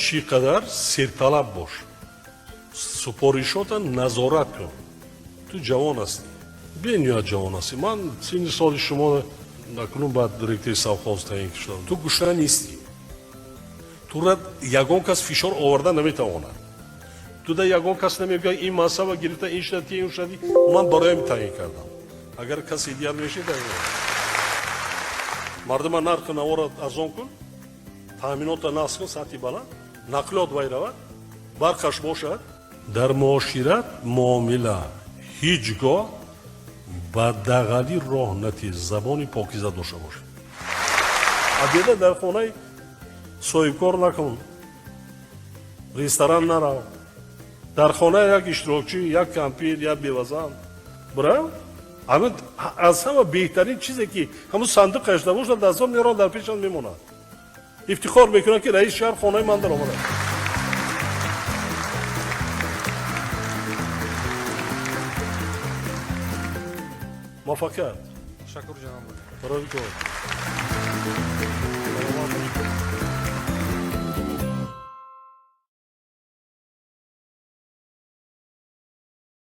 Чӣ қадар серталаб бош, супоришота назорат кун. Ту ҷавон ҳастӣ, бениҳоят ҷавон ҳастӣ. Ман синни соли шумо акнун ба директори совхоз таъин шудам. Ту гушна нестӣ, тура ягон кас фишор оварда наметавонад. Туда ягон кас намегӯяд, ин мансаба гирифта, ин шудати, ин шудати. Ман бароям таъин кардам. Агар касе дигар мешид, мардума нархи наворо арзон кун, таъминота насб кун сатҳи баланд, нақлиёт вай равад, барқаш бошад. Дар муошират, муомила ҳеҷ гоҳ ба дағалӣ роҳ натиҳ, забони покиза дошта бошед. Обеда дар хонаи соҳибкор накун, ресторан нарав, дар хона як иштирокчӣ, як кампир, як бевазан бирав. Ҳамин аз ҳама беҳтарин чизе, ки ҳамун сандуқаш бошад, дастон меорад, дар пешам мемонад, ифтихор мекунад, ки раиси шаҳр хонаи ман даромадааст. Муваффақият. Ташаккур, ҷаноб. Барои кор.